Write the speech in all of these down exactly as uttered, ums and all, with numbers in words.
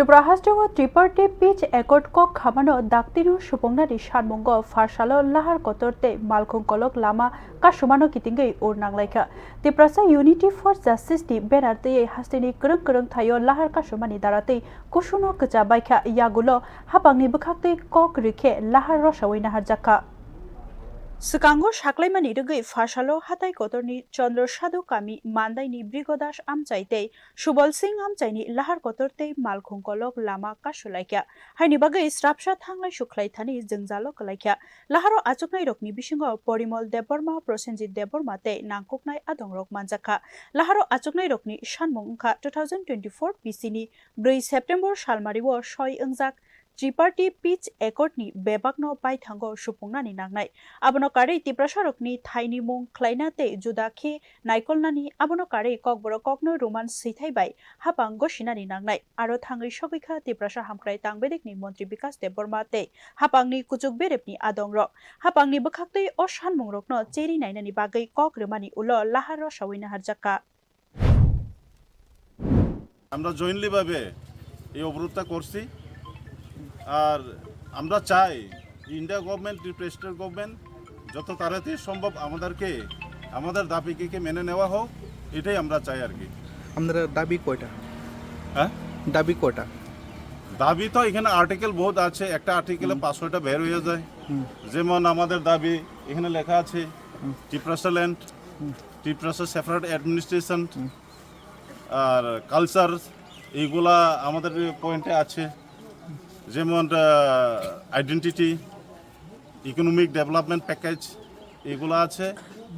Tripura hasteo Tripartite Peace Accord kok khamano daktino supungnani sanmungo pharsalo lahar kotor tei malkhung kolok lama kasumano kitingwi ur nanglaikha. Tiprasa Unity for Justice ni banner twi hasteni kwrwng kwrwng thaio lahar kasumani dara tei kusuno kwcha baikha, yagulo hapangni bwkhaktwi kok rikhe lahar rosawi naharjakha. Swkango saklaimani rwgwi pharsalo hatai kotorni Chandra Sadhu kami Mandaini Brigodas amchai tei Subal Singh amchaini lahar kotor tei malkhung kolok lama kasulaikha. Haini bagwi srapsa thanglai sukhlai thani jwngjalo kwlaikha. Laharo achuknairokni bisingo Porimol Debbarma, Prosenjit Debbarma tei nangkuknai adongrok manjakha. Laharo achuknairokni sanmung wngkha two thousand twenty-four P C ni bwrwi September salmario soi wngjak Tripartite Peace Accord ni bebakno baithango supungnani nangnai. Abono karwi Tiprasarokni thaini mung khlaina tei juda khe naikolnani, abono karwi kokborok kokno Roman swithai bai hapang gosinani nangnai. Aro thangwi sogwi kha Tiprasa hamkrai tangbedekni montri Bikas Debbarma tei hapangni kuchuk berepni adongrok. Hapangni bwkhaktwi o sanmungrokno cheri nainani bagwi kok rwmani ulo lahar rosawi naharjakha. আমরা জয়েন্টলি ভাবে এই অবরোধটা করছি। আর আমরা চাই India government, Tripura state government যত তাড়াতাড়ি সম্ভব আমাদেরকে, আমাদের দাবিকে মেনে নেওয়া হোক, এটাই আমরা চাই আর কি। আপনারা দাবি কয়টা? হ্যাঁ? দাবি কয়টা? দাবি তো এখানে আর্টিকেল বহুত আছে, একটা আর্টিকেলে হুম। পাঁচ ছয়টা বের হয়ে যায়। হুম। যেমন আমাদের দাবি এখানে লেখা আছে, হুম। টিপ্রাসা ল্যান্ড, হুম। টিপ্রাসা সেপারেট অ্যাডমিনিস্ট্রেশন, হুম। আর কালচার, এইগুলা আমাদের পয়েন্টে আছে। যেমন আইডেন্টিটি, ইকোনমিক ডেভেলপমেন্ট প্যাকেজ, এগুলা আছে।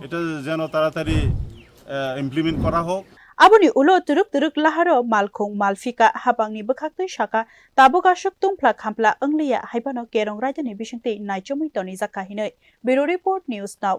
এটা যেন তাড়াতাড়ি ইমপ্লিমেন্ট করা হোক। Aboni ulo twrwk twrwk laharo malkhung malphika hapangni bwkhaktwi saka, tabuk aswk tungphla khampla wngliya, haiphano kerong raidani bisingtwi naichomwi tonijakha hinwi. Bureau Report, News Now.